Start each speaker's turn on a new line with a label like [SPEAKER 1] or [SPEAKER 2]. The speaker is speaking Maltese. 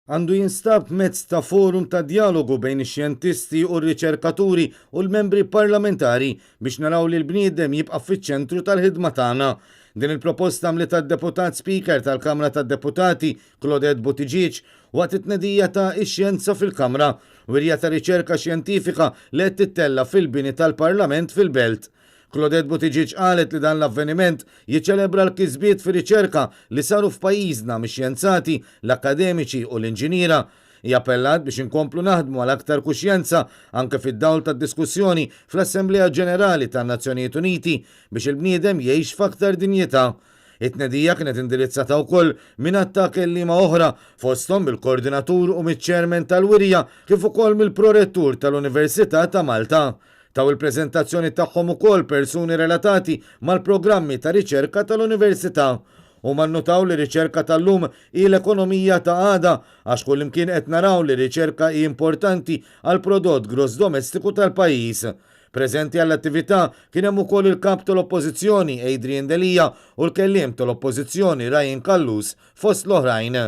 [SPEAKER 1] Għandu jinstab mezz ta' forum ta' djalogu bejn ix-xjentisti u r-riċerkaturi u l-membri parlamentari biex naraw li l-bniedem jibqa' fiċ-ċentru tal-ħidma tagħna. Din il-proposta għamlitha d-Deputat Speaker tal-Kamra tad-Deputati, Claudette Buttigieg, waqt it-tnedija ta' Ix-Xjenza fil-Kamra, wirja ta' riċerka xjentifika li qed tittella' fil-bini tal-Parlament fil-Belt. Claudette Buttigieg qalet li dan l-avveniment jiċċelebra l-kisbiet fir-riċerka li saru f'pajjiżna mix-xjenzati, l-akkademiċi u l-inġiniera. Hi appellat biex inkomplu naħdmu għal aktar kuxjenza anke fid-dawl tad-diskussjoni fl-Assemblea Ġenerali tan-Nazzjonijiet Uniti biex il-bniedem jgħix f'aktar dinjità. It-tnedija kienet indirizzata wkoll minn għadd ta' kelliema oħra, fosthom mill-Koordinatur u miċ-Chairman tal-wirja kif ukoll mill-Prorettur tal-Università ta' Malta. Taw il-preżentazzjoni tagħhom ukoll persuni relatati mal-programmi ta' riċerka tal-Università. Huma nnutaw li r-riċerka tal-lum hi l-ekonomija ta' għada għax kullimkien qed naraw li r-riċerka hi importanti għall-prodott gross domestiku tal-pajjiż. Preżenti għall-attività kien hemm ukoll il-Kap tal-Oppożizzjoni Adrian Delia u l-Kelliem tal-Oppożizzjoni Ryan Callus fost l-oħrajn.